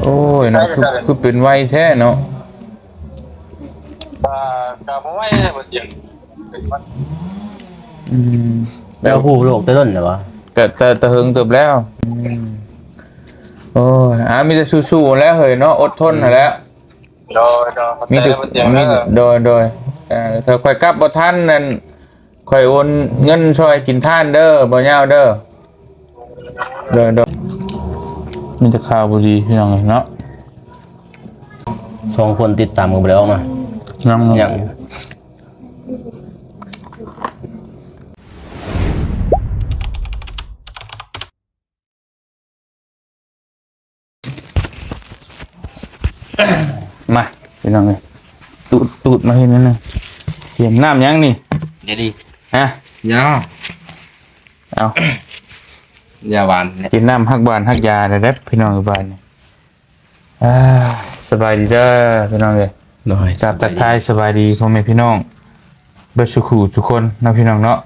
ໂອ້ຍເນາະ ຄື ຄືເປັນໄວແທ້ເນາະ. ກໍ ກໍບໍ່ໄວເດ້ ບໍ່ຕຽງ ເປັນວັນ. ອືມ ແລ້ວຮູ້ໂລກແຕ່ດົນແລ້ວຫວາ? ກໍແຕ່ ແຕ່ເຫິງເຕີບແລ້ວ. ອືມ ໂອ້ຍ ອ່າ ມີແຕ່ສູ້ໆແຫຼະເຮີ້ຍເນາະ ອົດທົນຫັ້ນແຫຼະ. ໂດຍ ໂດຍ ມີແຕ່ ມີ ໂດຍ ໂດຍ ເອີ ຖ້າຂ້ອຍກັບບໍ່ທັນນັ້ນ ຂ້ອຍໂອນເງິນຊ່ອຍກິນທານເດີ ບໍ່ຍາວເດີ. ໂດຍ ໂດຍ ມີແຕ່ຂ່າວບໍ່ດີພີ່ນ້ອງເອີຍເນາະ. ສອງຄົນຕິດຕາມກໍບໍ່ໄດ້ອອກມາ ຍັງ ຍັງ. ມາພີ່ນ້ອງເອີຍ ຕູດ ຕູດມາເຮັດນັ້ນນະ. ຕຽມນ້ຳຫຍັງນີ້? ຢ່າດີ ຮະ? ຢາ ເອົາ ຢາຫວານ ກິນນ້ຳຮັກຫວານຮັກຢາແດ່ເດີພີ່ນ້ອງເອີຍ ບາດນີ້. ອ່າ ສະບາຍດີເດີພີ່ນ້ອງເອີຍ. ໂດຍ ກາບທັກທາຍສະບາຍດີພໍ່ແມ່ພີ່ນ້ອງເບິດສູ່ຄູ່ສູ່ຄົນເນາະ ພີ່ນ້ອງເນາະ.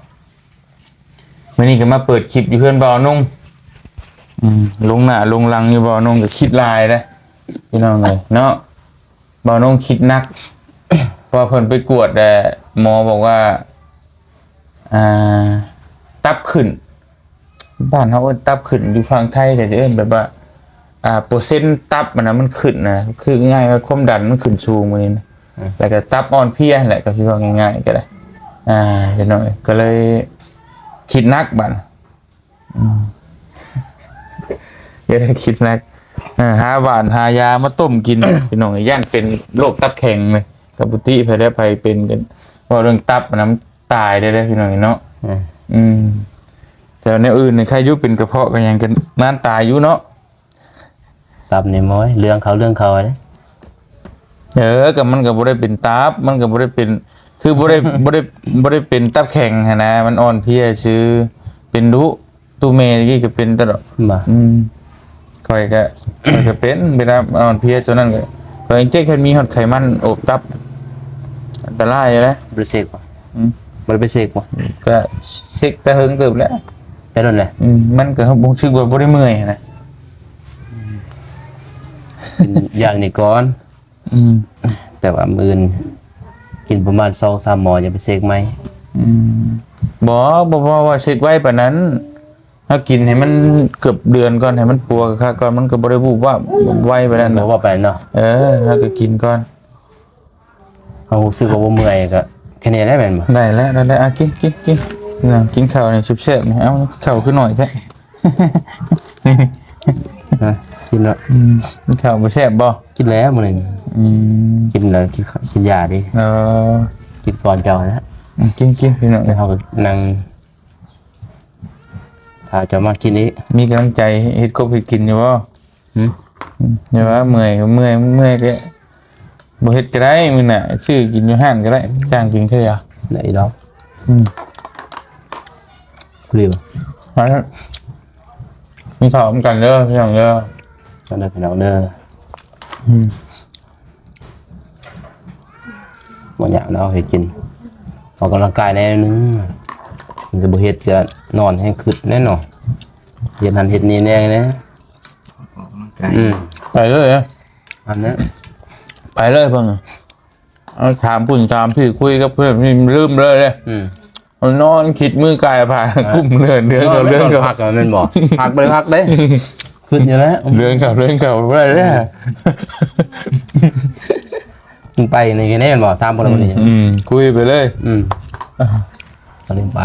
ມື້ນີ້ກໍມາເປີດຄລິບຢູ່ເຮືອນບ່າວນົງ. ອືມ ລົງໜ້າລົງຫຼັງຢູ່ ບ່າວນົງກໍຄິດຫຼາຍເດ້ພີ່ນ້ອງເອີຍເນາະ. ບ່າວນົງຄິດໜັກ ເພາະວ່າເພິ່ນໄປກວດແລ້ວ ໝໍບອກວ່າ ອ່າ ຕັບຂຶ້ນ. ບ້ານເຮົາເອີ້ນຕັບຂຶ້ນ ຢູ່ຝັ່ງໄທກໍຈະເອີ້ນແບບວ່າ ອ່າ ເປີເຊັນຕັບຫັ້ນນະ ມັນຂຶ້ນນະ ຄືງ່າຍໆວ່າຄວາມດັນມັນຂຶ້ນສູງມື້ນີ້ນະ. ອືມ ແລ້ວກໍຕັບອ່ອນເພຍຫັ້ນແຫຼະ ກໍຊິເວົ້າງ່າຍໆກໍໄດ້. ອ່າ ພີ່ນ້ອງເອີຍ ກໍເລີຍຄິດໜັກບາດ. ອືມ ຢ່າໄດ້ຄິດໜັກ ເອີ ຫາຫວານຫາຢາມາຕົ້ມກິນ ພີ່ນ້ອງເອີຍ ຢ້ານເປັນໂລກຕັບແຂງເລີຍ. ກໍບໍ່ຕິໃຜແລ້ວ ໃຜເປັນກັນ ເວົ້າເລື່ອງຕັບນຳ ຕາຍໄດ້ເດ້ພີ່ນ້ອງເນາະ. ອືມ ອືມ ແຕ່ແນວອື່ນນີ້ໃຄຢູ່ ເປັນກະເພາະກັນຫຍັງກັນ ນານຕາຍຢູ່ເນາະ. ຕັບນີ້ໝໍຍ ເລື່ອງເຂົາ ເລື່ອງເຂົາເດ້. ເອີ ກໍມັນກໍບໍ່ໄດ້ເປັນຕັບ ມັນກໍບໍ່ໄດ້ເປັນ ຄືບໍ່ໄດ້ ບໍ່ໄດ້ ບໍ່ໄດ້ເປັນຕັບແຂງຫັ້ນນະ ມັນອ່ອນເພຍຊື່ ເປັນດຸ. ຕູ້ແມ່ຕະກີ້ກໍເປັນຕະຫຼອດ. ບໍ່ ອືມ ຂ້ອຍກໍ ຂ້ອຍກໍເປັນ ເວລາອ່ອນເພຍ ຊ່ວງນັ້ນກໍ ຂ້ອຍເຈັກ ຄັນມີຮອດໄຂມັນໂອບຕັບ ອັນຕະລາຍຢູ່ເດ້. ບໍ່ໄດ້ເຊັກບໍ່? ອືມ ບໍ່ໄດ້ໄປເຊັກບໍ່? ກໍເຊັກແຕ່ເຫິງເຕີບແລ້ວ ແຕ່ດົນແລ້ວ. ອືມ ມັນກໍຮູ້ສຶກວ່າບໍ່ໄດ້ເມື່ອຍຫັ້ນນະ. ກິນຢານີ້ກ່ອນ. ອືມ ແຕ່ວ່າມື້ອື່ນກິນປະມານສອງສາມໝໍ ຈະໄປເຊັກໃໝ່. ອືມ ບໍ່ ບໍ່ ບໍ່ວ່າເຊັກໄວປານນັ້ນ. ເຮົາກິນໃຫ້ມັນເກືອບເດືອນກ່ອນ ໃຫ້ມັນປົວຄັກໆກ່ອນ ມັນກໍບໍ່ໄດ້ວູບວາບໄວປານນັ້ນ. ບໍ່ວາບປານນັ້ນເນາະ. ເອີ ເຮົາກໍກິນກ່ອນ ເຮົາຮູ້ສຶກວ່າບໍ່ເມື່ອຍກໍແຄ່ນີ້ແຫຼະ ແມ່ນບໍ່? ໄດ້ແລ້ວ ໄດ້ແລ້ວ. ອ່ະ ກິນ ກິນ ກິນ ກິນເຂົ້ານີ້ແຊບໆນີ້. ເອົ້າ ເຂົ້າຄືໜ້ອຍແທ້? ຮະ? ກິນເນາະ. ອືມ ເຂົ້າບໍ່ແຊບບໍ່? ກິນແລ້ວມື້ໜຶ່ງ. ອືມ ກິນແລ້ວ ກິນ ກິນຢາເດ້. ເອີ ກິນກ່ອນເຈົ້ານະ. ອືມ ກິນ ກິນ ພີ່ນ້ອງ. ແລ້ວເຮົາກໍນັ່ງ ຖ້າຈະມາກິນອີກ ມີກຳລັງໃຈເຮັດກົບເຮັດກິນຢູ່ບໍ່? ຫືມ? ອືມ ຢ່າວ່າເມື່ອຍກໍເມື່ອຍ ເມື່ອຍກໍບໍ່ເຮັດກໍໄດ້. ມື້ໜ້າຊື້ກິນຢູ່ຮ້ານກໍໄດ້ ຈ້າງກິນເທື່ອ. ໄດ້ດອກ. ອືມ ດີບໍ່? ມາ ກິນເຂົ້ານຳກັນເດີພີ່ນ້ອງເດີ. ກັນເດີພີ່ນ້ອງເດີ. ອືມ ບໍ່ຍາກດອກເຮັດກິນ ອອກກຳລັງກາຍແນວໜຶ່ງ. ມັນຈະບໍ່ເຮັດ ຈະນອນແຮງຄຶດແນ່ນອນ. ເຮັດຫັ້ນເຮັດນີ້ແນ່ແນ່. ອອກກຳລັງກາຍ. ອືມ ໄປເລີຍ ອັນນັ້ນ ໄປເລີຍເພິ່ນ. ເອົາ ຖາມພຸ້ນຖາມພີ້ ຄຸຍກັບເພື່ອນ ລືມເລີຍເດ້. ອືມ ນອນຄິດມື້ກາຍຜ່ານ ອ່າ ກຸ້ມເດືອນ ເດືອນເຂົ້າເດືອນເຂົ້າ ພັກແມ່ນບໍ່? ພັກບໍ່ໄດ້ພັກເດ້ ຄຶດຢູ່ແລ້ວ ເດືອນເຂົ້າເດືອນເຂົ້າບໍ່ໄດ້ເດ້. ອືມ ໄປນີ້ກໍແນ່ແມ່ນບໍ່? ຖາມບໍ່ໄດ້ນີ້. ອືມ ອືມ ຄຸຍໄປເລີຍ. ອືມ ກໍລືມໄປ.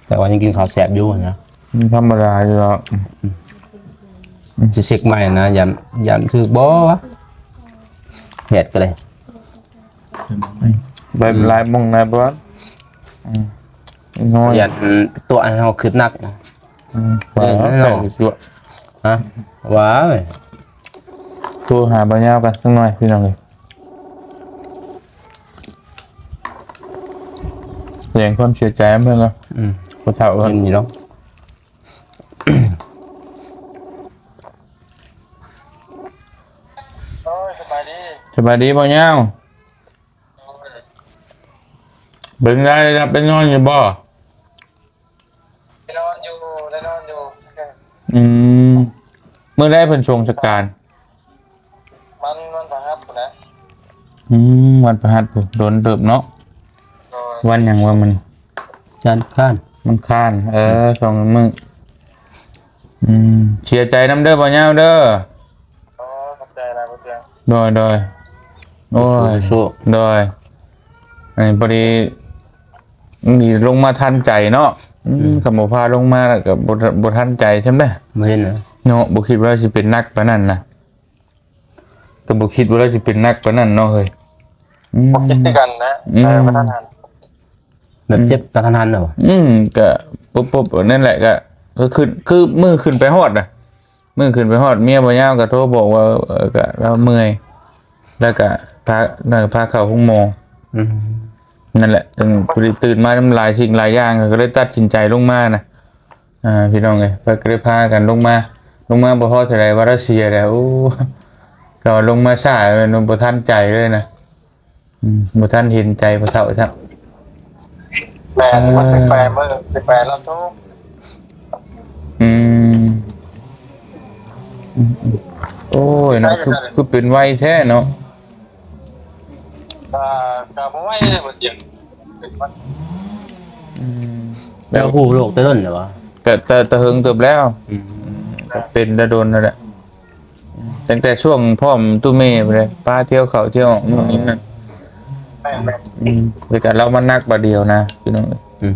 ແຕ່ວ່າຍັງກິນເຂົ້າແຊບຢູ່ນະ. ມັນທຳມະດາຢູ່ແລ້ວ. ອືມ ຊິເຊັກໃໝ່ນະ ຢ້ານ ຢ້ານຖືກບໍ່ວະ ແຮດກໍໄດ້. ອືມ ໄປຫຼາຍໂມງນະບໍ່? ອືມ ນ້ອຍ ຢ້ານຕົວະໃຫ້ເຮົາຄຶດໜັກນະ. ອືມ ເອີ ນັ້ນເນາະ. ຮະ? ວ່າ ໂທຫາບ່າວຍາວກັນຈັກໜ່ອຍ ພີ່ນ້ອງເອີຍ. ສະແດງຄວາມເສຍໃຈນຳເພິ່ນເນາະ. ອືມ ຜູ້ເຖົ້າເພິ່ນນີ້ເນາະ. ໂອ້ຍ ສະບາຍດີ ສະບາຍດີບ່າວຍາວ. ໂອ້ຍ ເປັນໄງ ໄດ້ຫຼັບໄດ້ນອນຢູ່ບໍ່? ໄດ້ນອນຢູ່ ໄດ້ນອນຢູ່. ອືມ ມື້ໃດເພິ່ນສົ່ງສະການ? ວັນ ວັນພະຫັດພຸ້ນແຫຼະ. ອືມ ວັນພະຫັດພຸ້ນ ດົນເຕີບເນາະ. ໂດຍ. ວັນຫຍັງວະມື້ນີ້? ຈັນ ອັງຄານ. ວັນອັງຄານ ເອີ ອືມ ສອງມື້. ອືມ ເສຍໃຈນຳເດີ ບ່າວຍາວເດີ. ໂອ້ ຂອບໃຈຫຼາຍ ບໍ່ເປັນຫຍັງ. ໂດຍ ໂດຍ. ໂອ້ຍ ສູ້ໆ. ໂດຍ. ອັນນີ້ພໍດີ ນີ້ລົງມາທັນໃຈເນາະ. ອືມ ອືມ ຄັນບໍ່ພາລົງມາແລ້ວກໍບໍ່ ບໍ່ທັນໃຈຊ່ຳເດ້. ບໍ່ເຫັນນະ ເນາະ. ບໍ່ຄິດວ່າຊິເປັນໜັກປານນັ້ນນະ. ກໍບໍ່ຄິດວ່າລາວຊິເປັນໜັກປານນັ້ນເນາະເຮີ້ຍ. ອືມ ບໍ່ຄິດຄືກັນນະ. ອືມ ເອີ ບໍ່ທັນຫັນ ແບບເຈັບກະທັນຫັນເນາະ. ອືມ ກະປຸບໆ ນັ້ນແຫຼະ. ກະ ກໍຂຶ້ນ ຄືມື້ຂຶ້ນໄປຮອດນະ ມື້ຂຶ້ນໄປຮອດ ເມຍບ່າວຍາວກໍໂທບອກວ່າ ເອີ ກະລາວເມື່ອຍ ແລ້ວກະພາ ນັ້ນ ພາເຂົ້າໂຮງໝໍ. ອືມ ນັ້ນແຫຼະ ຈຶ່ງພໍດີຕື່ນມານຳຫຼາຍສິ່ງຫຼາຍຢ່າງ ກໍເລີຍຕັດສິນໃຈລົງມານະ. ອ່າ ພີ່ນ້ອງເອີຍ ເພິ່ນກໍໄດ້ພາກັນລົງມາ ລົງມາບໍ່ພໍເທົ່າໃດວ່າລາວເສຍແລ້ວ. ໂອ້ ກໍລົງມາຊ້າ ແມ່ນບໍ່ທັນໃຈເລີຍນະ. ອືມ ບໍ່ທັນເຫັນໃຈພໍ່ເຖົ້າຊ້ຳ. ແມ່ນ ເອີ ມື້ສິບແປດ ມື້ສິບແປດລາວໂທ. ອືມ ອືມໆ ໂອ້ຍເນາະ ຄື ຄືເປັນໄວແທ້ເນາະ. ກໍ ກໍບໍ່ໄວເດ້ ບໍ່ຈຽງ ອືມ ແລ້ວຮູ້ໂລກແຕ່ດົນແລ້ວຫວາ? ກໍແຕ່ ແຕ່ເຫິງເຕີບແລ້ວ. ອືມ ກໍເປັນແຕ່ດົນແລ້ວແຫຼະ ຕັ້ງແຕ່ຊ່ວງພ້ອມຕູ້ເມພຸ້ນເດ້ ພາທ່ຽວເຂົ້າທ່ຽວອອກ ອືມ ນີ້ນັ້ນ. ອືມ ແລ້ວກໍລາວມາໜັກບາດດຽວນະ ພີ່ນ້ອງເອີຍ. ອືມ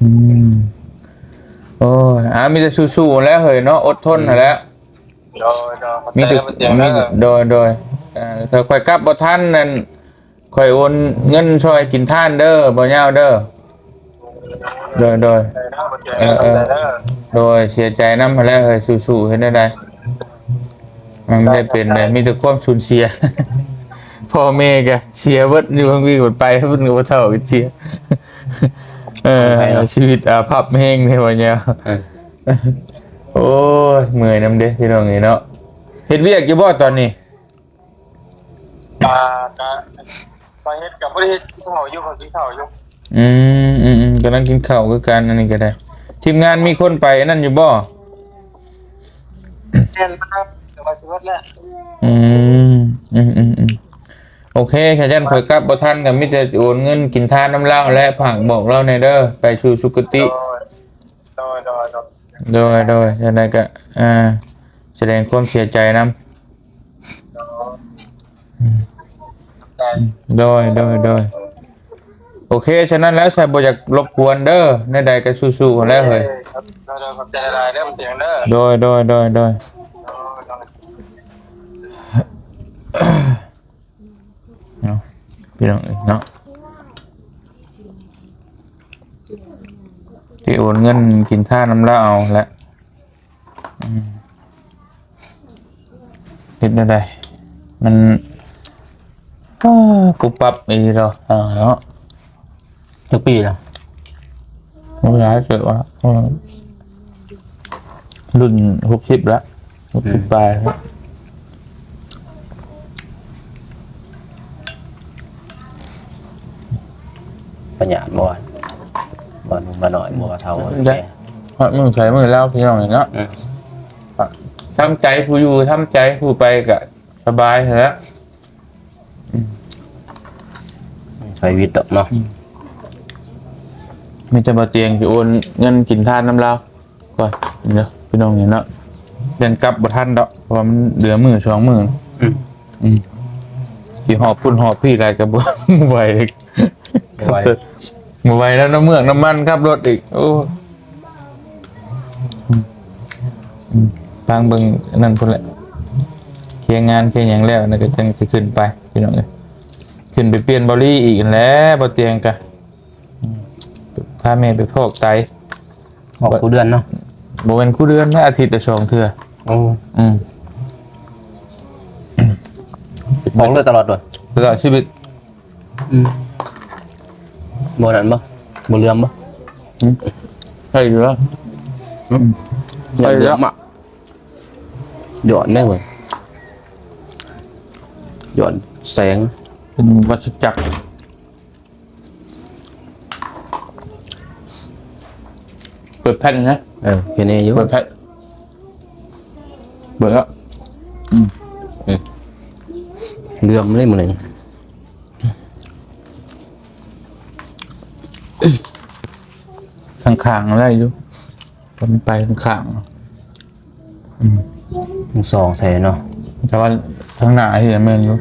ອືມ ໂອ້ຍ ອ່າ ມີແຕ່ສູ້ໆແຫຼະເຮີ້ຍເນາະ ອົດທົນຫັ້ນແຫຼະ. ໂດຍ ໂດຍ ມີແຕ່ ມີແຕ່ ໂດຍ ໂດຍ. ເອີ ຖ້າຂ້ອຍກັບບໍ່ທັນນັ້ນ ຂ້ອຍໂອນເງິນຊ່ອຍກິນທານເດີ ບໍ່ຍາວເດີ. ໂດຍ ໂດຍ. ເອີ ເອີ ໂດຍ ເສຍໃຈນຳຫັ້ນແຫຼະເຮີ້ຍ ສູ້ໆ ເຮັດແນວໃດ ມັນໄດ້ເປັນແບບ ມີແຕ່ຄວາມສູນເສຍ. ພໍ່ແມ່ກໍເສຍເບິດ ຢູ່ເທິງວີກ ໄປເພິ່ນກໍບໍ່ເຖົ້າ ກໍເສຍ. ເອີ ຊີວິດອາພັບແຮງເດ້ ບໍ່ຍາວ. ເອີ ໂອ້ຍ ເມື່ອຍນຳເດ້ ພີ່ນ້ອງເອີຍເນາະ. ເຮັດວຽກຢູ່ບໍ່ຕອນນີ້? ອ່າ ກະ ກະເຮັດ ກະບໍ່ໄດ້ເຮັດ ກິນເຂົ້າຢູ່ ກະກິນເຂົ້າຢູ່. ອືມ ອືມ ອືມ ກຳລັງກິນເຂົ້າຄືກັນ. ອັນນີ້ກໍໄດ້ ທີມງານມີຄົນໄປອັນນັ້ນຢູ່ບໍ່? ແມ່ນ ແຕ່ວ່າຊິເບິດແລ້ວ. ອືມ ອືມ ອືມ ອືມ ໂອເຄ ຖ້າຊັ້ນຂ້ອຍກັບບໍ່ທັນ ກໍມີແຕ່ໂອນເງິນກິນທານນຳລາວແຫຼະ ຝາກບອກລາວແດ່ເດີ ໄປສູ່ສຸຄະຕິ. ໂດຍ ໂດຍ ໂດຍ ໂດຍ ໂດຍ ຈັ່ງໃດກໍ ອ່າ ສະແດງຄວາມເສຍໃຈນຳ. ໂດຍ ໂດຍ ໂດຍ ໂອເຄ ສະນັ້ນແລ້ວ ຊາຍບໍ່ຢາກລົບກວນເດີ ແນວໃດກໍສູ້ໆຫັ້ນແຫຼະເຮີ້ຍ. ໂດຍ ໂດຍ ໂດຍ ໂດຍ ໂດຍ ໂດຍ ໂດຍ ໂດຍ ໂດຍ ໂດຍ ເນາະ ພີ່ນ້ອງເອີຍເນາະ ທີ່ໂອນເງິນກິນທານນຳລາວເອົາແຫຼະ. ອືມ ເຮັດແນວໃດ ມັນ ອ້າ ປຸບປັບອີ່ຫຼີດອກເນາະ. ຈັກປີລະ? ໂອ້ ຫຼາຍເຕີບລະ ເອີ ລຸ້ນຫົກສິບລະ ຫົກສິບ ອືມ ປາຍລະ. ພະຍາດບໍ່ ບໍ່ໜຸ່ມບໍ່ນ້ອຍ ບໍ່ເຖົ້າ ໄດ້ ຮອດມື້ໃຜມື້ລາວ ພີ່ນ້ອງເອີຍເນາະ. ອືມ ທຳໃຈຜູ້ຢູ່ ທຳໃຈຜູ້ໄປກະສະບາຍຫັ້ນແຫຼະ. ອືມ ໃຊ້ຊີວິດດອກເນາະ. ອືມ ມີແຕ່ບໍ່ຕຽງຊິໂອນເງິນກິນທານນຳລາວ. ກ່ອນເດີພີ່ນ້ອງເອີຍເນາະ ຍັງກັບບໍ່ທັນດອກ ເພາະວ່າມັນເຫຼືອມື້ສອງມື້. ອືມ ອືມ ຊິຫອບພຸ້ນຫອບພີ້ຫຼາຍກໍບໍ່ ບໍ່ໄຫວ ບໍ່ໄຫວ ບໍ່ໄຫວແລ້ວ ນ້ຳເມືອກນ້ຳມັນຂັບລົດອີກ. ໂອ້ ອືມ ອືມ ຟັງເບິ່ງອັນນັ້ນພຸ້ນແຫຼະ ເຄຍງານເຄຍຫຍັງແລ້ວ ແລ້ວກໍຈັ່ງຊິຂຶ້ນໄປ ພີ່ນ້ອງເອີຍ. ຂຶ້ນໄປປ່ຽນບໍລີອີກຫັ້ນແຫຼະ ບໍ່ຕຽງກະ ອືມ ພາແມ່ໄປຟອກໄຕ. ອອກຄູ່ເດືອນເນາະ? ບໍ່ແມ່ນຄູ່ເດືອນນະ ອາທິດລະສອງເທື່ອ. ໂອ້ ອືມ ອອກເລືອດຕະຫຼອດບໍ່? ຕະຫຼອດຊີວິດ. ອືມ ບໍ່ນັ້ນບໍ່? ບໍ່ເຫຼືອມບໍ່? ອືມ ໄດ້ຢູ່ແລ້ວ. ອືມ ໄດ້ຢູ່ແລ້ວ ຍ້ອນໄດ້ເວີຍ ຍ້ອນແສງ ເປັນວັດຈັກ. ເປີດແພັດນະ. ເອີ ແຄ່ນີ້ຢູ່ ເປີດແພັດ ເປີດແລ້ວ. ອືມ ເຫຼືອມເລີຍມື້ນີ້ ຂ້າງໆໄດ້ຢູ່ ມັນໄປຂ້າງໆ. ອືມ ມັນສ່ອງໃສ່ເນາະ ແຕ່ວ່າທາງໜ້ານີ້ແມ່ນຢູ່.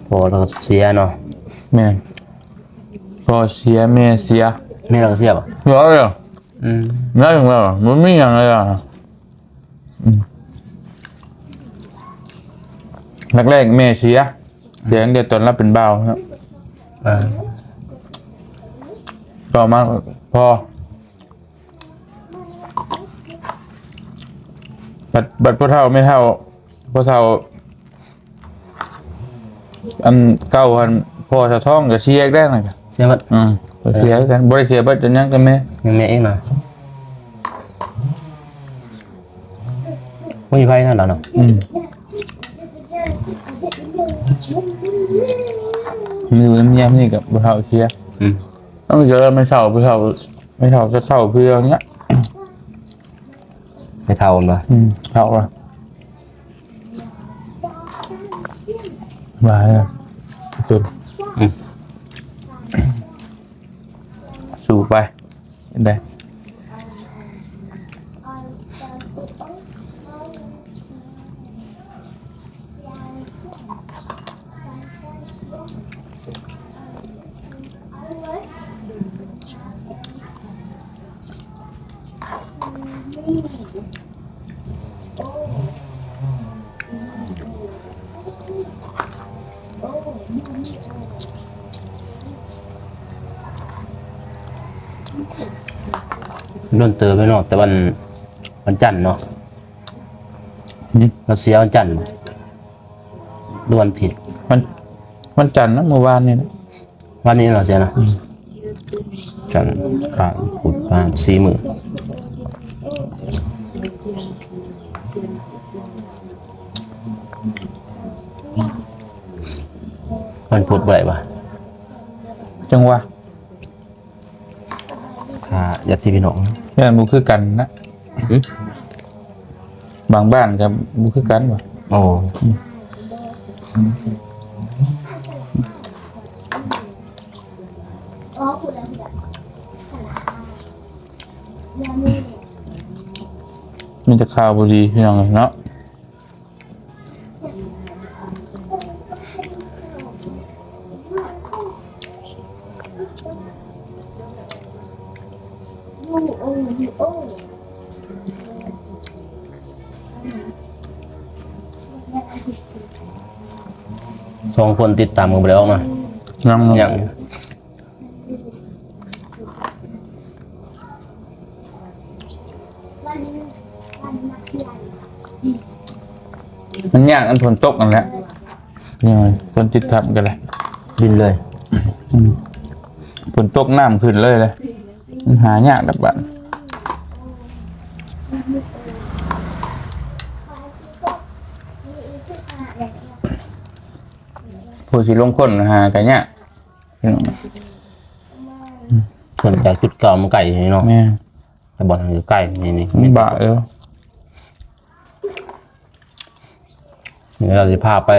ພໍ່ລາວກໍເສຍເນາະ. ແມ່ນ ພໍ່ເສຍ ແມ່ເສຍ. ແມ່ລາວກໍເສຍບໍ່? ເສຍແລ້ວ. ອືມ ແມ່ເສຍແລ້ວ ບໍ່ມີຫຍັງເລີຍ. ອືມ ແລກໆແມ່ເສຍ ເສຍຕັ້ງແຕ່ຕອນລາວເປັນບ່າວເນາະ. ເອີ ຕໍ່ມາພໍ່ ບັດ ບັດພໍ່ເຖົ້າແມ່ເຖົ້າ ພໍ່ເຖົ້າ ອັນເກົ່າຫັ້ນ ພໍ່ສາວທອງກໍເສຍອີກແລ້ວນັ້ນ. ເສຍໝົດ. ອືມ ເສຍຄືກັນ ບໍ່ໄດ້ເສຍເບິດ ຍັງແຕ່ແມ່ ຍັງແມ່ເອງນະ. ບໍ່ມີໃຜນຳລາວເນາະ. ອືມ ມັນຢູ່ນຳເມຍມັນນີ້ກໍບໍ່ເຖົ້າເສຍ. ອືມ ເອົາ ເຈົ້າແມ່ເຖົ້າ ຜູ້ເຖົ້າ ແມ່ເຖົ້າຈະເຖົ້າຄືເຮົານີ້. ແມ່ເຖົ້າແມ່ນບໍ່? ອືມ ເຖົ້າລະ ຫຼາຍລະ. ອືມ ສູ້ໄປ. ເປັນໃດ? ດົນເຕີບແລ້ວເນາະ ແຕ່ວັນ ວັນຈັນເນາະ. ຫືມ ລາວເສຍວັນຈັນ ຫຼືວັນອາທິດ? ວັນ ວັນຈັນນະ ມື້ວານນີ້ນະ. ວານນີ້ເນາະ ເສຍເນາະ. ອືມ ຈັນ ອັງຄານ ພຸດ ພະຫັດ ສີ່ມື້. ວັນພຸດບໍ່ໄດ້ຫວາ? ຈັ່ງຫວາ ຄ່າຍາດຕິພີ່ນ້ອງ ແມ່ນບໍ່ຄືກັນນະ. ຫືມ ບາງບ້ານກໍບໍ່ຄືກັນຫວາ. ໂອ້ ອືມ ມີແຕ່ຂ່າວບໍ່ດີພີ່ນ້ອງເນາະ. ສອງຄົນຕິດຕາມກັນບໍ່ໄດ້ອອກນະ. ຍັງ ຍັງ. ມັນຍາກອັນຝົນຕົກນັ້ນແຫຼະ ຍັງໄງ ຄົນຕິດຕາມກັນເລີຍ ບິນເລີຍ. ອືມ ຝົນຕົກນ້ຳຂຶ້ນເລີຍເລີຍ ມັນຫາຍາກແລ້ວບາດ. ຜູ້ຊິລົງຄົ້ນຫາກໍຍາກ. ສ່ວນຈາກຈຸດເກົ່າມັນໄກເນາະ. ແມ່ນ ແຕ່ບ່ອນນັ້ນກໍໄກ ນີ້ ນີ້ ມັນບາກເອີ. ນີ້ເຮົາຊິພາໄປ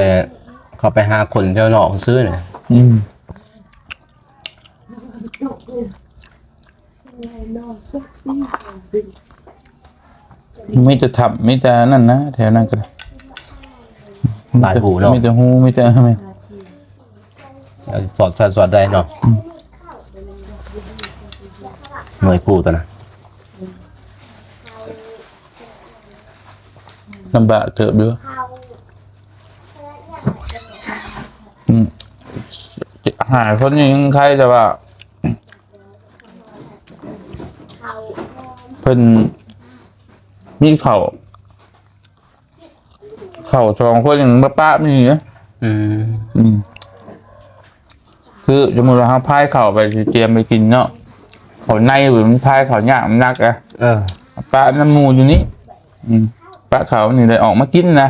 ເຂົ້າໄປຫາຄົນແຖວນອກຊື່ນີ້. ອືມ ມີແຕ່ຖ້ຳ ມີແຕ່ນັ້ນນະ ແຖວນັ້ນກໍໄດ້ ຫຼາຍຮູເນາະ ມີແຕ່ຮູ ມີແຕ່ ສອດໃສ່ສອດໄດ້ເນາະ. ອືມ ເມື່ອຍຜູ້ຕົວນະ ລຳບາກເຕີບຢູ່. ອືມ ຫາຄົນຍັງໄຄ ແຕ່ວ່າ ເພິ່ນມີເຂົ້າ ເຂົ້າສອງຄົນຍັງມາປະມີນະ. ອືມ ອືມ ຄືສົມມຸດວ່າເຮົາພາຍເຂົ້າໄປຊິຕຽມໄປກິນເນາະ ເຂົ້າໃນມັນພາຍເຂົ້າຍາກ ມັນໜັກອະ. ເອີ ປະນຳໝູ່ຢູ່ນີ້. ອືມ ປະເຂົ້ານີ້ໄດ້ອອກມາກິນນະ.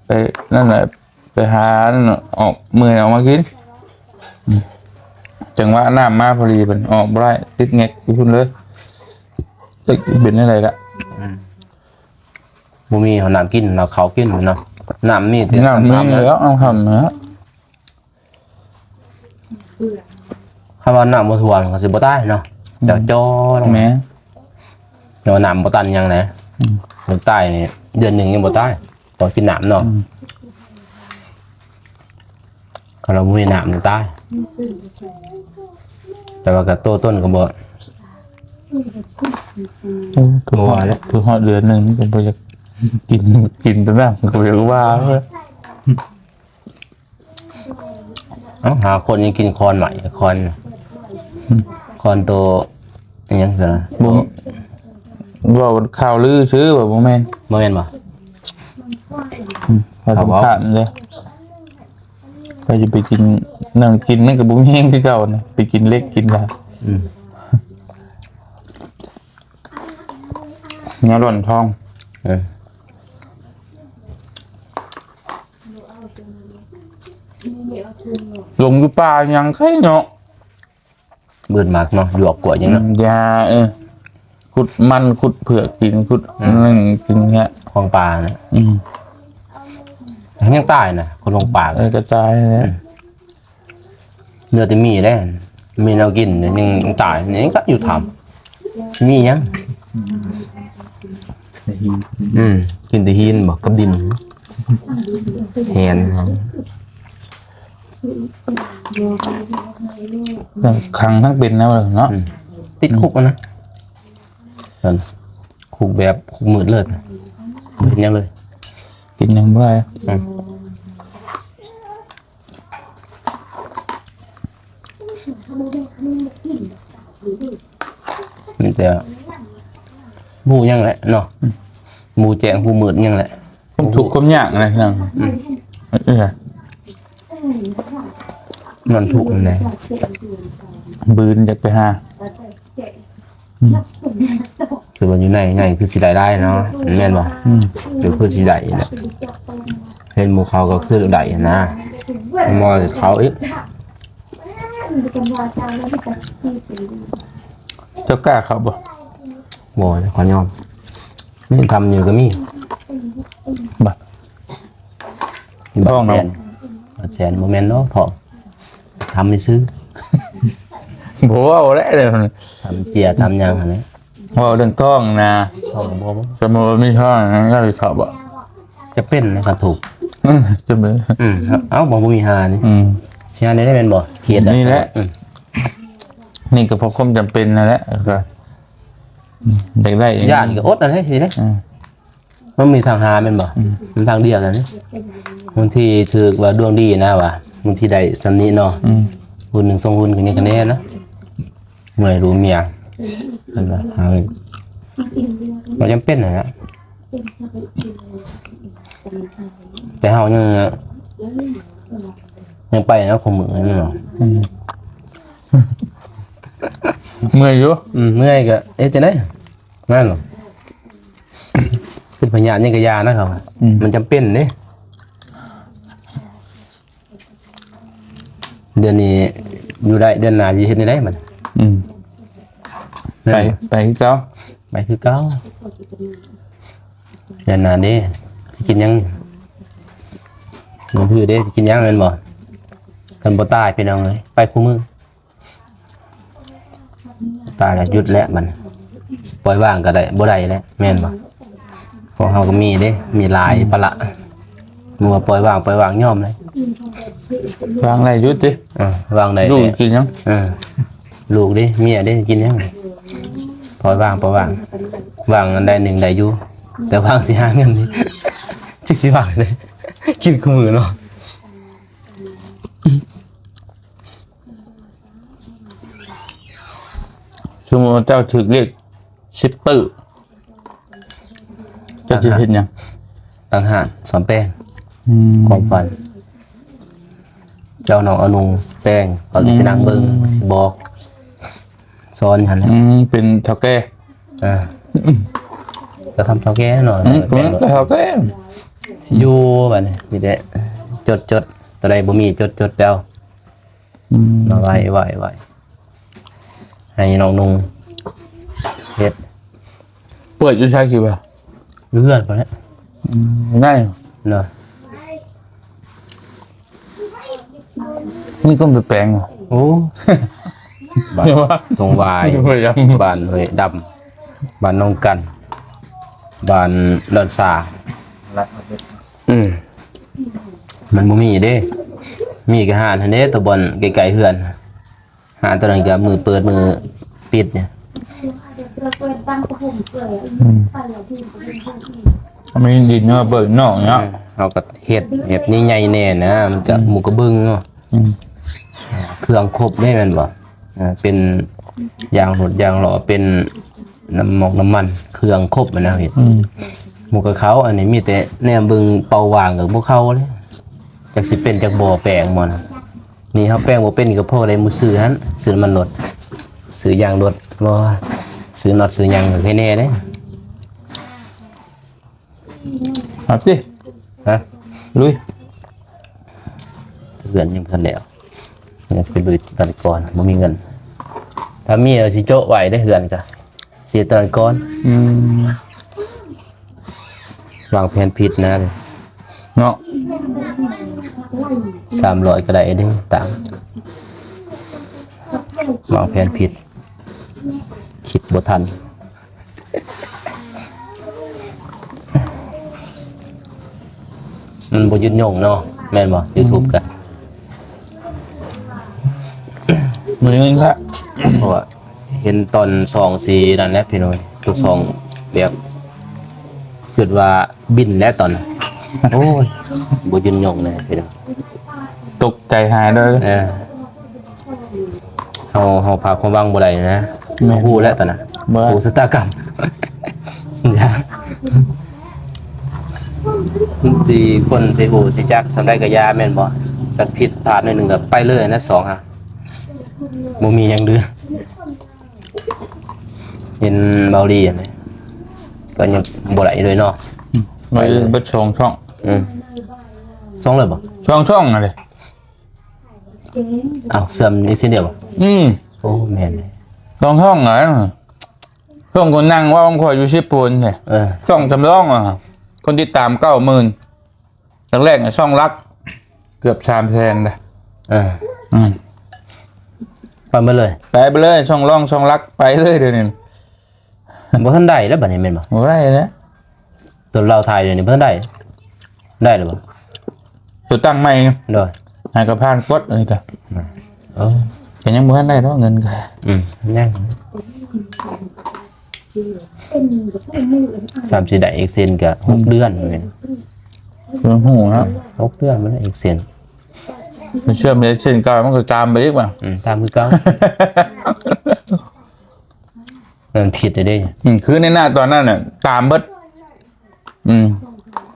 ໄປນັ້ນແຫຼະ ໄປຫານັ້ນ ອອກເມື່ອຍອອກມາກິນ. ອືມ ຈັງຫວະນ້ຳມາພໍດີ ເພິ່ນອອກບໍ່ໄດ້ ຕິດແງກຢູ່ພຸ້ນເລີຍ. ຈັກເປັນແນວໃດລະ. ອືມ ບໍ່ມີເຮົານ້ຳກິນ ເຮົາເຂົ້າກິນເນາະ. ນ້ຳມີແຕ່ ນ້ຳມີແລ້ວ ເອົາຄຳນະ. ຄັນວ່ານ້ຳບໍ່ຖ້ວມກໍຊິບໍ່ຕາຍເນາະ. ອືມ ຈະຈ່ອ ແມ່ນ ແຕ່ວ່ານ້ຳບໍ່ຕັນຫຍັງນະ. ອືມ ມັນຕາຍນີ້ເດືອນໜຶ່ງຍັງບໍ່ຕາຍ ຕ້ອງກິນນ້ຳເນາະ. ອືມ ຄັນວ່າບໍ່ມີນ້ຳນີ້ຕາຍ. ແຕ່ວ່າກໍໂຕຕົນກໍບໍ່ ເອີ ບໍ່ວ່າແລ້ວ ຄືຮອດເດືອນໜຶ່ງກໍບໍ່ຢາກກິນ ກິນແຕ່ນ້ຳກໍບໍ່ຢາກວ່າ. ເອົ້າ ຫາຄົນຍັງກິນຄອນໃໝ່ ຄອນ ຄອນໂຕ ອີຫຍັງຊະນະ ບໍ່ ເວົ້າຂ່າວລືຊື່ວ່າບໍ່ແມ່ນ ບໍ່ແມ່ນບໍ່? ອືມ ຂ້າວຂາດເດ້. ໄປຈະໄປກິນ ນັ້ນກິນມັນກໍບໍ່ມີແຮງຄືເກົ່ານະ ໄປກິນເຫຼັກກິນລາ. ອືມ ແນວຫຼອນທອງ. ເອີ ລົງຢູ່ປ່າຫຍັງໄຄເນາະ. ບືດໝາກເນາະ ຢວກກວດຫຍັງເນາະ. ອືມ ຢາ ເອີ ຂຸດມັນ ຂຸດເຜືອກກິນ ຂຸດ ອືມ ນັ້ນກິນເນີ້ຍ ຂອງປ່ານະ. ອືມ ຍັງຕາຍນະ ຄົນລົງປ່າ. ເອີ ກໍຕາຍແລ້ວ. ອືມ ເຫຼືອແຕ່ໝີ່ເດ້ ມີແນວກິນຍັງຕາຍ ຍັງກັບຢູ່ຖ້ຳ ມີຫຍັງ? ອືມ ກິນແຕ່ຫີນບໍ ກັບດິນ ແຫນ ຂັງທັງເປັນແນວເນາະ. ອືມ ຕິດຄຸກນະ ຄຸກແບບຄຸກມືດເລີຍ ບໍ່ເຮັດຫຍັງເລີຍ ກິນຫຍັງບໍ່ໄດ້. ອືມ ມີແຕ່ຮູ້ຫຍັງແຫຼະເນາະ ອືມ ຮູ້ແຈ້ງຮູ້ມືດຫຍັງແຫຼະ ຄວາມທຸກຄວາມຍາກນະ. ອືມ ເອີ ນອນທຸກນັ້ນແຫຼະ ບືນຢາກໄປຫາ. ອືມ ຄືວ່າຢູ່ໃນໃຫຍ່ຄືຊິໄດ້ຫຼາຍເນາະ ແມ່ນບໍ່? ອືມ ກໍຄືຊິໄດ້ແຫຼະ ເຫັນໝູ່ເຂົາກໍຄືໄດ້ນະ ໝໍ້ເຂົາອີກ. ເຈົ້າກ້າເຂົ້າບໍ່? ບໍ່ ຂໍຍອມ ນີ້ທຳຢູ່ກໍມີ ບໍ່ ບັກແສນ ບັກແສນບໍ່ແມ່ນເນາະ ທອງ ທຳໃຫ້ຊື່ ບໍ່ເວົ້າແລ້ວ ທຳເຈ້ຍທຳຫຍັງຫັ້ນແຫຼະ ເວົ້າເລື່ອງທ້ອງນະ ທ້ອງບໍ່ ສົມມຸດວ່າມີທ້ອງນັ້ນກໍເຂົ້າບໍ່ ຈະເປັນນະຄັນຖືກ ອືມ ຈະເປັນ ອືມ ເອົ້າ ບໍ່ ບໍ່ມີຫານີ້ ອືມ ຊິຫາໄດ້ແມ່ນບໍ່ ເຂດນີ້ແຫຼະ ອືມ ນີ້ກໍເພາະຄວາມຈຳເປັນນັ້ນແຫຼະ ກໍ ອືມ ຢາກໄດ້ ຢ້ານກໍອົດເອົາເດ້ ຊິໄດ້ ອືມ ມັນມີທາງຫາແມ່ນບໍ່? ອືມ ມັນທາງດຽວກັນນີ້ ບາງທີຖືກວ່າດວງດີນະວ່າ ບາງທີໄດ້ສ່ຳນີ້ເນາະ ອືມ ຮຸ້ນໜຶ່ງສອງຮຸ້ນກໍຍັງຄະແນນນະ ເມື່ອຍລູກເມຍ ເພິ່ນວ່າຫາ ບໍ່ຈຳເປັນຫັ້ນນະ ແຕ່ເຮົາຍັງ ຍັງໄປນະ ຄູ່ມື້ນີ້ເນາະ ອືມ ເມື່ອຍຢູ່ ອືມ ເມື່ອຍກໍເຮັດຈັ່ງໃດ ນັ້ນ ເປັນພະຍາດຫຍັງກະຢ່ານະເຂົາ ອືມ ມັນຈຳເປັນເດ້ ດຽວນີ້ຢູ່ໄດ້ ເດືອນໜ້າຊິເຮັດແນວໃດບັດ ອືມ ໄປ ໄປຄືເກົ່າ ໄປຄືເກົ່າ ເດືອນໜ້າເດ້ ຊິກິນຫຍັງ ບໍ່ຮູ້ເດ້ ຊິກິນຫຍັງແມ່ນບໍ່ ຄັນບໍ່ຕາຍ ພີ່ນ້ອງເອີຍ ໄປຄູ່ມື້. ຕາຍແລ້ວ ຢຸດແລ້ວ ມັນປ່ອຍວາງກໍໄດ້ ບໍ່ໄດ້ແລ້ວ ແມ່ນບໍ່? ພວກເຮົາກໍມີເດ້ ມີຫຼາຍ ອືມ ປະລະ ເມື່ອວ່າປ່ອຍວາງ ປ່ອຍວາງຍອມເລີຍ ວາງໄດ້ຢຸດຕິ ເອີ ວາງໄດ້ ລູກກິນຫຍັງ ເອີ ລູກເດ້ ເມຍເດ້ ກິນຫຍັງ ປ່ອຍວາງ ປ່ອຍວາງ ວາງອັນໃດໜຶ່ງໄດ້ຢູ່ ແຕ່ວາງຊິຫາເງິນນີ້ ຈັກຊິວາງໃດ ກິນຄູ່ມື້ເນາະ. ສົມມຸດວ່າເຈົ້າຖືກເລກສິບຕື້ ເຈົ້າຊິເຮັດຫຍັງ? ຕັ້ງຮ້ານ ສ້ອມແປງ ອືມ ຄວາມຝັນ ເຈົ້ານ້ອງອະນຸງແປງ ຂ້ອຍກໍຊິນັ່ງເບິ່ງ ອືມ ຊິບອກ ສອນຢູ່ຫັ້ນແຫຼະ ອືມ ເປັນເຖົ້າແກ່ ອ່າ ກໍສ່ຳເຖົ້າແກ່ເນາະ ອືມ ເປັນເຖົ້າແກ່ ຢູ່ ບັດນີ້ມີແຕ່ຈົດໆ ໂຕໃດບໍ່ມີຈົດໆ ໄປເອົາ ອືມ ມາໄວ້ ໄວ້ ໄວ້ ໃຫ້ນ້ອງນຸ່ງເຮັດ. ເປີດຢູ່ໃສຄິດວ່າ? ຢູ່ເຮືອນພຸ້ນແຫຼະ. ອືມ ໄດ້ເນາະ. ມີຄົນໄປແປງບໍ່? ໂອ້ ບ້ານທົ່ງຫວາຍ ບ້ານຫ້ວຍດຳ ບ້ານໜອງກັນ ບ້ານດອນສາ. ອືມ ມັນບໍ່ມີເດ້ ມີກະຮ້ານຫັ້ນເດ້ ຕະບ່ອນໃກ້ໆເຮືອນ. ຫາຕອນນັ້ນກະມື້ເປີດມື້ປິດນີ້ ອືມ ມັນມີດິນເນາະ ເປີດນອກເນາະ. ເອີ ເຮົາກະເຮັດ ເຮັດໃຫຍ່ໆແດ່ນະ ມັນກະ ອືມ ໝູກະບຶງເນາະ. ອືມ ເຄື່ອງຄົບເດ້ແມ່ນບໍ່? ເປັນຢາງລົດຢາງລໍ້ ເປັນນ້ຳໝອກນ້ຳມັນ ເຄື່ອງຄົບຫັ້ນນະເຮັດ. ອືມ ໝູກະເຂົາ ອັນນີ້ມີແຕ່ແນມເບິ່ງເປົ່າຫວ່າງກະບໍ່ເຂົ້າເລີຍ ຈັກຊິເປັນຈັກບໍ່ແປງໝໍນະ. ນີ້ເຮົາແປງບໍ່ເປັນກະພໍໄດ້ໝູ່ຊື້ຫັ້ນ ຊື້ນ້ຳມັນລົດ ຊື້ຢາງລົດ ບໍ່ ຊື້ນັອດຊື້ຫຍັງໃຫ້ແດ່ເດ້. ເອົາຕິ ຮະ ລຸຍ. ເຮືອນຍັງບໍ່ທັນແລ້ວ ຍັງຊິໄປລຸຍຕອນກ່ອນ ບໍ່ມີເງິນ. ຖ້າມີກະຊິໂຈະໄວ້ເດ້ເຮືອນກະ ເສຍຕະຫຼາດກ່ອນ. ອືມ ວາງແຜນຜິດນະເນາະ. ສາມຮ້ອຍກະໄດ້ເດ້ ຕາມ ວາງແຜນຜິດ ຄິດບໍ່ທັນ. ມັນບໍ່ຢຸດຍົງເນາະ ແມ່ນບໍ່? ຢູທູບກະ ມື້ນີ້ກະ ເພາະວ່າເຫັນຕອນສອງສີນັ້ນແຫຼະພີ່ນ້ອງ ຕົວສອງແບບ ຄຶດວ່າບິນແລ້ວຕອນນັ້ນ. ໂອ້ຍ ບໍ່ຢຸດຍົງເລີຍພີ່ນ້ອງ ຕົກໃຈຫາຍເລີຍ. ເອີ ເຮົາ ເຮົາພາຄວາມຫວັງບໍ່ໄດ້ນະ. ແມ່ນ ຮູ້ແລ້ວຕອນນັ້ນ ບໍ່ໄດ້ ຮູ້ຊະຕາກຳ. ຊິຄົນຊິຮູ້ຊິຈັກສ່ຳໃດກະຢ່າ ແມ່ນບໍ່? ຄັນຜິດພາດໜ້ອຍໜຶ່ງກະໄປເລີຍນະ ສອງຫາ ບໍ່ມີຫຍັງເຫຼືອ. ເຫັນເບົາຫຼີຫັ້ນແຫຼະ ກະຍັງບໍ່ໄດ້ເລີຍເນາະ. ອືມ ໄປເລີຍ ໄປເບິດສອງຊ່ອງ. ອືມ ສອງເລີຍບໍ່? ສອງຊ່ອງຫັ້ນເດ. ອ້າວ ເຊື່ອມອີກເຊັ່ນດຽວບໍ່? ອືມ ໂອ້ ແມ່ນເດ ສອງຊ່ອງຫັ້ນ. ຊ່ອງຄົນນັ່ງເວົ້ານຳຂ້ອຍຢູ່ເຊໂປນເດ. ເອີ ຊ່ອງສຳລອງ ອະ ຄົນຕິດຕາມເກົ້າໝື່ນ ແລກໆ ຊ່ອງຫຼັກເກືອບສາມແສນເດ. ເອີ ອືມ ໄປໝົດເລີຍ ໄປເບິດເລີຍ ຊ່ອງລອງ ຊ່ອງຫຼັກ ໄປເລີຍດຽວນີ້. ບໍ່ທັນໄດ້ແລ້ວບັດນີ້ແມ່ນບໍ່? ບໍ່ໄດ້ແລ້ວ ຕົວລາວຖ່າຍດຽວນີ້ບໍ່ທັນໄດ້ ໄດ້ແລ້ວບໍ່? ຕົວຕັ້ງໃໝ່ ໂດຍ ຫາກະຜ່ານກົດອັນນີ້ກະ ເອີ ກະຍັງບໍ່ທັນໄດ້ດອກເງິນກະ ອືມ ຍັງ ສ່ຳຊິໄດ້ເອັກເຊັນກະ ອືມ ຫົກເດືອນແມ່ນ ເພິ່ນຮູ້ເນາະ ຫົກເດືອນມັນໄດ້ເອັກເຊັນ. ເຊື່ອມເອັກເຊັນເກົ່າມັນກະຕາມໄປອີກວ່າ ອືມ ຕາມຄືເກົ່າ. ມັນຜິດເດ້ ອືມ ຄືໃນໜ້າຕອນນັ້ນນະ ຕາມເບິດ. ອືມ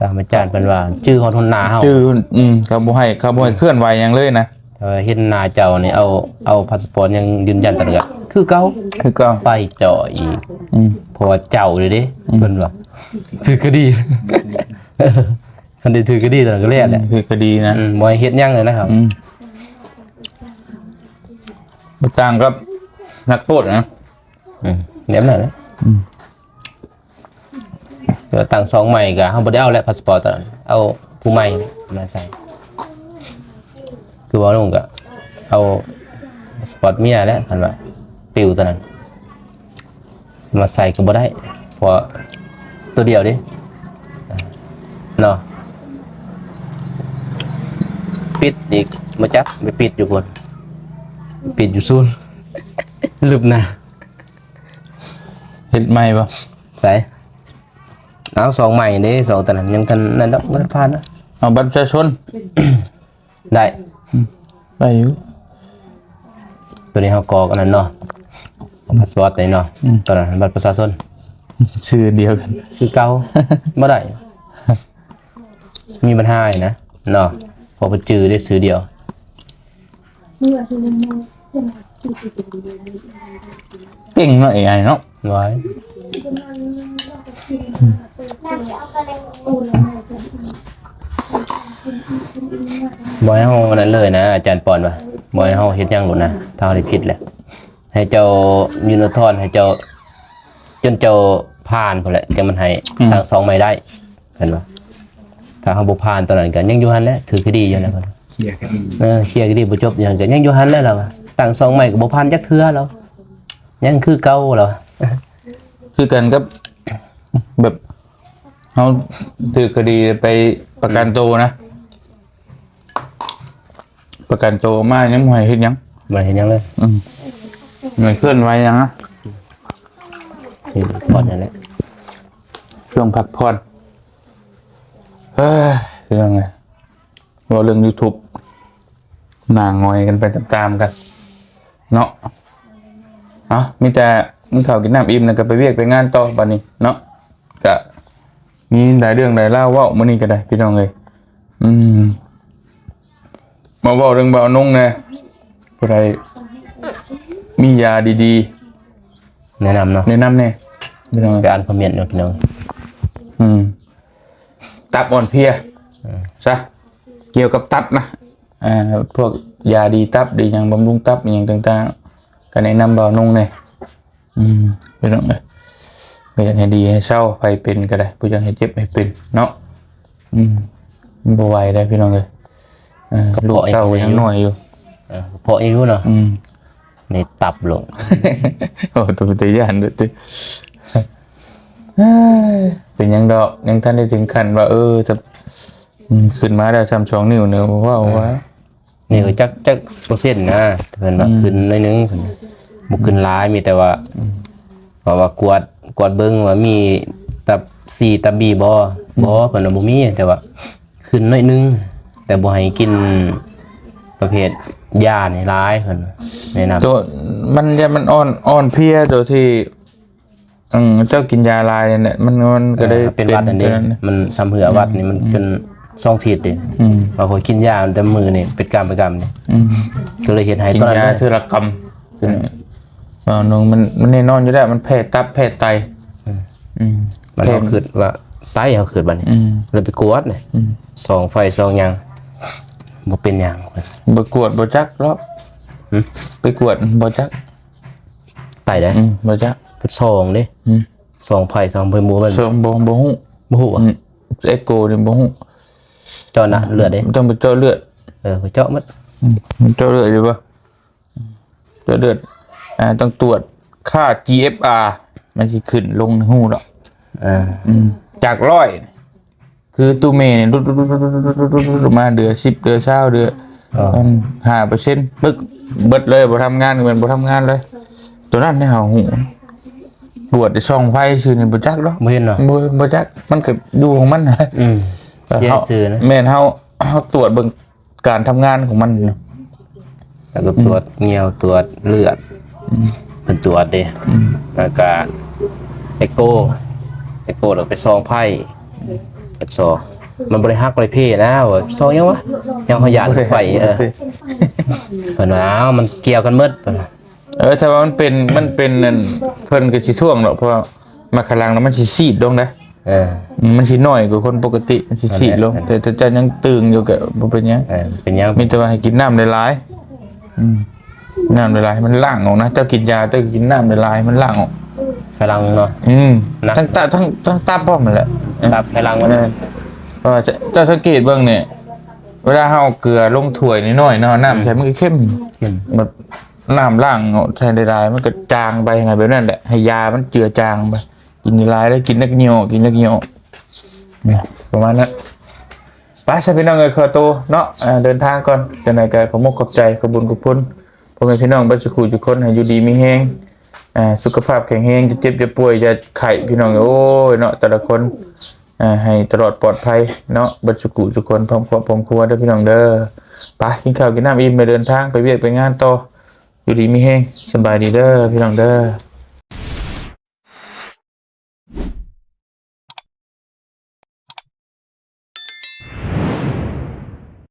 ຕາມອາຈານເພິ່ນວ່າ ຈື່ຮອດຫົນໜ້າເຮົາ ຈື່ ອືມ ເຂົາບໍ່ໃຫ້ ເຂົາບໍ່ໃຫ້ເຄື່ອນໄຫວຫຍັງເລີຍນະ. ເອີ ເຫັນໜ້າເຈົ້ານີ້ ເອົາ ເອົາພາສປອດຍັງຢືນຢັນຕະຫຼອດ ຄືເກົ່າ ຄືເກົ່າ ໄປເຈາະອີກ ອືມ ເພາະວ່າເຈົ້າເດ້ ອືມ ເພິ່ນວ່າຖືກຄະດີ. ຄັນໄດ້ຖືກຄະດີຕອນນັ້ນກະແລ້ວແຫຼະ ອືມ ຖືກຄະດີນະ ອືມ ບໍ່ໃຫ້ເຮັດຫຍັງເລີຍນະຄັບ ອືມ ບໍ່ຕ່າງກັບນັກໂທດນະ ອືມ ແບບນັ້ນແຫຼະ ອືມ. ແລ້ວຕັ້ງຊ່ອງໃໝ່ກະ ເຮົາບໍ່ໄດ້ເອົາແລ້ວພາສປອດຕອນນັ້ນ ເອົາຜູ້ໃໝ່ມາໃສ່ ຄືວ່າລຸງກະເອົາພາສປອດເມຍແຫຼະ ຄັນວ່າປິວຕອນນັ້ນ ມາໃສ່ກະບໍ່ໄດ້ ເພາະວ່າໂຕດຽວເດ້ເນາະ. ປິດອີກ ບໍ່ຈັກໄປປິດຢູ່ພຸ້ນ ປິດຢູ່ສູນ ລຶບໜ້າ. ເຮັດໃໝ່ບໍ່? ໃສ? ເອົາ ຊ່ອງໃໝ່ເດ້ ຊ່ອງຕອນນັ້ນຍັງທັນນັ້ນດອກ ບໍ່ໄດ້ຜ່ານນະ. ເອົາບັດປະຊາຊົນ ໄດ້ ອືມ ໄດ້ຢູ່. ໂຕນີ້ເຮົາກອກອັນນັ້ນເນາະ ເອົາພາສປອດໄດ້ເນາະ ອືມ ຕອນນັ້ນບັດປະຊາຊົນ ຊື່ດຽວກັນ ຄືເກົ່າ ບໍ່ໄດ້ ມີບັນຫານະເນາະ ເພາະວ່າຈື່ໄດ້ຊື່ດຽວ. ເກັ່ງເນາະ ເອໄອ ເນາະ ຫວາຍ ອືມ. ບໍ່ໃຫ້ເຮົານັ້ນເລີຍນະ ອາຈານປອນວ່າ ບໍ່ໃຫ້ເຮົາເຮັດຫຍັງໂລດນະ ຖ້າເຮົາໄດ້ຜິດແລ້ວ ໃຫ້ເຈົ້າຢູ່ນະທອນ ໃຫ້ເຈົ້າ ຈົນເຈົ້າຜ່ານພຸ້ນແຫຼະ ຈັ່ງມັນໃຫ້ ອືມ ຕັ້ງຊ່ອງໃໝ່ໄດ້ ເພິ່ນວ່າ ຖ້າເຮົາບໍ່ຜ່ານຕອນນັ້ນກໍຍັງຢູ່ຫັ້ນແຫຼະ ຖືກຄະດີຢູ່ແລ້ວ ເພິ່ນ ເຄຍຄະດີ ເອີ ເຄຍຄະດີບໍ່ຈົບ ຍັງ ກໍຍັງຢູ່ຫັ້ນແຫຼະລາວວ່າ ຕັ້ງຊ່ອງໃໝ່ກໍບໍ່ຜ່ານຈັກເທື່ອລາວ ຍັງຄືເກົ່າລາວວ່າ ຄືກັນກັບ ແບບ ເຮົາຖືກຄະດີໄປປະກັນໂຕນະ ປະກັນໂຕອອກມາຍັງບໍ່ໃຫ້ເຮັດຫຍັງ ບໍ່ໃຫ້ເຮັດຫຍັງເລີຍ ອືມ ບໍ່ໃຫ້ເຄື່ອນໄຫວຫຍັງນະ ຢູ່ນະຄອນນັ້ນແຫຼະ ຊ່ວງພັກຜ່ອນ ເອີຍ ເປັນຫຍັງ ເວົ້າເລື່ອງ YouTube ໜ້າຫງອຍກັນໄປຕາມໆກັນເນາະ ເອົາ ມີແຕ່ກິນເຂົ້າກິນນ້ຳອີ່ມ ແລ້ວກໍໄປວຽກໄປງານຕໍ່ບັດນີ້ເນາະ ກະມີຫຼາຍເລື່ອງຫຼາຍລາວເວົ້າມື້ນີ້ກໍໄດ້ ພີ່ນ້ອງເອີຍ ອືມ ມາເວົ້າເລື່ອງບ່າວນົງແດ່ ຜູ້ໃດມີຢາດີໆ ແນະນຳເນາະ ແນະນຳແດ່ ພີ່ນ້ອງ ໄປອ່ານຄອມເມັນເນາະ ພີ່ນ້ອງ ອືມ ຕັບອ່ອນເພຍ ເອີ ຊະ ກ່ຽວກັບຕັບນະ ອ່າ ພວກຢາດີຕັບດີຫຍັງ ບຳລຸງຕັບອີ່ຫຍັງຕ່າງໆ ກໍແນະນຳບ່າວນົງແດ່ ອືມ ພີ່ນ້ອງເອີຍ ກໍຢາກໃຫ້ດີໃຫ້ເຊົາ ໃຜເປັນກໍໄດ້ ຜູ້ຢາກໃຫ້ເຈັບໃຫ້ເປັນເນາະ ອືມ ມັນບໍ່ໄຫວເດ້ ພີ່ນ້ອງເອີຍ ເອີ ກະເພາະ ລູກເຕົ້າກໍຍັງນ້ອຍຢູ່ ເອີ ກະເພາະອີກຢູ່ເນາະ ອືມ ໃນຕັບໂລດ ໂອ້ ຕົວເປັນຕາຢ້ານເດີ້ ເອີຍ ເປັນຫຍັງດອກ ຍັງທັນໄດ້ເຖິງຂັ້ນວ່າ ເອີ ຈະ ອືມ ຂຶ້ນມາແລ້ວ ຊ່ຳສອງນິ້ວນີ້ ເວົ້າວ່າ ເອີ ນີ້ກໍຈັກ ຈັກເປີເຊັນນະ ເພິ່ນວ່າ ອືມ ຂຶ້ນໜ້ອຍໜຶ່ງ ເພິ່ນບໍ່ຂຶ້ນຫຼາຍ ມີແຕ່ວ່າ ອືມ ເພາະວ່າກວດ ກວດເບິ່ງວ່າມີຕັບຊີ ຕັບບີບໍ່ ອືມ ບໍ່ ເພິ່ນວ່າບໍ່ມີ ແຕ່ວ່າຂຶ້ນໜ້ອຍໜຶ່ງ ແຕ່ບໍ່ໃຫ້ກິນປະເພດຢານີ້ຫຼາຍ ເພິ່ນແນະນຳ ໂຕມັນ ຢ້ານມັນອ່ອນ ອ່ອນເພຍ ໂຕທີ່ ອືມ ເຈົ້າກິນຢາຫຼາຍນີ້ແຫຼະ ມັນ ມັນກໍໄດ້ ເອີ ເປັນຫວັດ ເປັນອັນນີ້ ເປັນ ມັນຊຳເຮື້ອຫວັດນີ້ ອືມ ມັນ ອືມ ເປັນສອງທິດເດ້ ອືມ ວ່າຂ້ອຍກິນຢາແຕ່ມື້ນີ້ເປັນກຳເປັນກຳນີ້ ອກິນຢາເທື່ອລະກຳ ອືມ ເອີ ໜຶ່ງ ມັນ ມັນແນ່ນອນຢູ່ແລ້ວ ມັນແພ້ຕັບແພ້ໄຕ ອືມ ອືມ ມັນ ເຮົາຄິດວ່າໄຕ ເຮົາຄິດບັດນີ້ ອືມ ເລີຍໄປກວດນີ້ ອືມ ສ່ອງໄຟສ່ອງຫຍັງ ບໍ່ເປັນຫຍັງ ໄປກວດບໍ່ຈັກດອກ ຫຶ ໄປກວດບໍ່ຈັກ ໄຕໃດ ອືມ ບໍ່ຈັກ ເປັນສອງເດ້ ອືມ ສອງໄຟສອງເປັນບໍ່ ເປັນສອງ ບໍ່ ບໍ່ຮູ້ ບໍ່ຮູ້ຫວາ ອືມ ເອັກໂກນີ້ບໍ່ຮູ້ ເຈາະໜ້າເລືອດເດ້ ຕ້ອງໄປເຈາະເລືອດ ເອີ ໄປເຈາະໝົດ ອືມ ເຈາະເລືອດຢູ່ບໍ່ ເຈາະເລືອດ ອ່າ ຕ້ອງຕວດຄ່າ ຈີເອັຟອາ ມັນຊິຂຶ້ນລົງໃນຮູດອກ ເອີ ອືມ ຈາກຮ້ອຍ ຄືຕູ້ແມ່ນີ້ ຫຼຸດໆໆໆໆ ລົງມາເດືອນສິບ ເດືອນຊາວ ເດືອນ ເອີ ອັນ ຫ້າເປີເຊັນ ປຶກ ເບິດເລີຍ ບໍ່ທຳງານ ແມ່ນບໍ່ທຳງານເລີຍ ໂຕນັ້ນໃຫ້ເຮົາຮູ້ ກວດໄດ້ສ່ອງໄຟຊື່ນີ້ ບໍ່ຈັກດອກ ບໍ່ເຫັນເນາະ ບໍ່ ບໍ່ຈັກ ມັນກໍຢູ່ຂອງມັນ ອືມ ເສຍຊື່ນະ ແມ່ນ ເຮົາ ເຮົາຕວດເບິ່ງ ການທຳງານຂອງມັນ ແລ້ວກໍ ອືມ ຕວດຍ່ຽວ ຕວດເລືອດ ອືມ ເພິ່ນຕວດເດ້ ອືມ ແລ້ວກໍເອັກໂກ ເອັກໂກ ແລ້ວໄປສ່ອງໄຟ ເປັນສອງ ມັນບໍ່ໄດ້ຫັກບໍ່ໄດ້ເພນະ ວ່າສ່ອງຫຍັງວະ ຍັງເຮົາຢ້ານໄຟ ເອີ ເພິ່ນວ່າ ອ້າວ ມັນກ່ຽວກັນໝົດ ເພິ່ນວ່າ ເອີ ຖ້າວ່າມັນເປັນ ມັນເປັນນັ້ນ ເພິ່ນກໍຊິທ້ວງດອກ ເພາະວ່າໝາກຂະລັງນະ ມັນຊິຊີດລົງເດ້ ເອີ ມັນຊິໜ້ອຍກວ່າຄົນປົກກະຕິ ມັນຊິຊີດລົງ ແຕ່ ແຕ່ເຈົ້າຍັງຕຶງຢູ່ກໍບໍ່ເປັນຫຍັງ ເອີ ເປັນຫຍັງ ມີແຕ່ວ່າໃຫ້ກິນນ້ຳຫຼາຍໆ ອືມ ນ້ຳຫຼາຍໆ ມັນລ້າງອອກນະ ເຈົ້າກິນຢາ ເຈົ້າກິນນ້ຳຫຼາຍໆ ມັນລ້າງອອກ ຂະລັງເນາະ ອືມ ໜັກ ທັງຕະ ທັງ ທັງຕັບພ້ອມຫັ້ນແຫຼະ ຕັບຂະລັງມັນ ເອີ ເພາະວ່າເຈົ້າ ເຈົ້າສັງເກດເບິ່ງນີ້ ເວລາເຮົາເອົາເກືອລົງຖ້ວຍນ້ອຍໆເນາະ ນ້ຳ ອືມ ໃສ່ມັນກໍເຄັມ ເຄັມ ແບບ ນ້ຳລ້າງອອກໃສ່ຫຼາຍໆ ມັນກໍຈາງໄປນະ ແບບນັ້ນແຫຼະ ໃຫ້ຢາມັນເຈືອຈາງໄປ ກິນຫຼາຍແລ້ວ ກິນນັກຫຍໍ້ ກິນນັກຫຍໍ້ ປະມານນັ້ນ ໄປຊະພີ່ນ້ອງເອີຍ ຂໍໂຕເນາະ ເດີນທາງກ່ອນ ຈັ່ງໃດກໍຂອບມຸກຂອບໃຈ ຂອບບຸນຂອບຄຸນ ພໍ່ແມ່ພີ່ນ້ອງເບິດສູ່ຜູ້ສູ່ຄົນ ໃຫ້ຢູ່ດີມີແຮງ ອ່າ ສຸຂະພາບແຂງແຮງ ຢ່າເຈັບຢ່າປ່ວຍ ຢ່າໄຂ້ ພີ່ນ້ອງເອີຍ ໂອ້ຍເນາະ ແຕ່ລະຄົນ ອ່າ ໃຫ້ຕະຫຼອດປອດໄພເນາະ ເບິດສູ່ຜູ້ສູ່ຄົນ ພ້ອມຄອບພ້ອມຄົວເດີ ພີ່ນ້ອງເດີ ໄປກິນເຂົ້າກິນນ້ຳອີ່ມ ແລ້ວເດີນທາງໄປວຽກໄປງານຕໍ່ ຢູ່ດີມີແຮງ ສະບາຍດີເດີ ພີ່ນ້ອງເດີ.